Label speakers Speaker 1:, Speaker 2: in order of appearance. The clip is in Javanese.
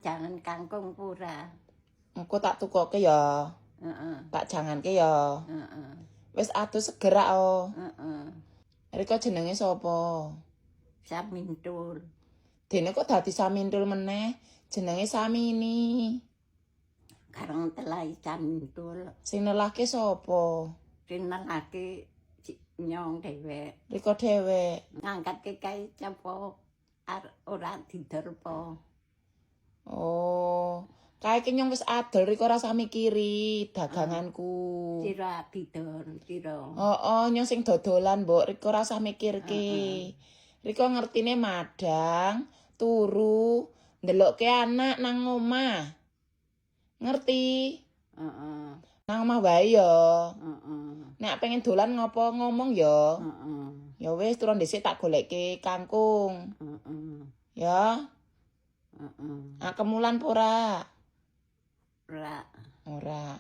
Speaker 1: Jangan kangkung pura.
Speaker 2: Engko tak tukoke ya.
Speaker 1: Heeh.
Speaker 2: Tak janganke ya.
Speaker 1: Heeh.
Speaker 2: Wis adus segera oh.
Speaker 1: Heeh.
Speaker 2: Rika jenenge sapa?
Speaker 1: Samintul.
Speaker 2: Dene kok dadi Samintul meneh? Jenenge Samini.
Speaker 1: Karang telai Samintul.
Speaker 2: Sing nelahke sapa?
Speaker 1: Sing nelake nyong dhewek.
Speaker 2: Rika dhewek.
Speaker 1: Ngangkatke kae sapa ora didol po.
Speaker 2: Oh, kae ki nyong wis adol, Rika ora usah mikiri daganganku.
Speaker 1: Sira didol, sira.
Speaker 2: Oh, nyong sing dodolan, Mbok. Rika ora usah mikirke. Rika ngertine madang, turu, ndelokke anak nang omah. Ngerti?
Speaker 1: Heeh.
Speaker 2: Nang omah wae ya.
Speaker 1: Heeh.
Speaker 2: Nek pengen dolan ngopo ngomong ya.
Speaker 1: Heeh.
Speaker 2: Ya wis, turun dhisik, tak golekke kangkung.
Speaker 1: Heeh.
Speaker 2: Ya.
Speaker 1: Heeh.
Speaker 2: Ah, kemulan apa ora?
Speaker 1: Ora.
Speaker 2: Ora.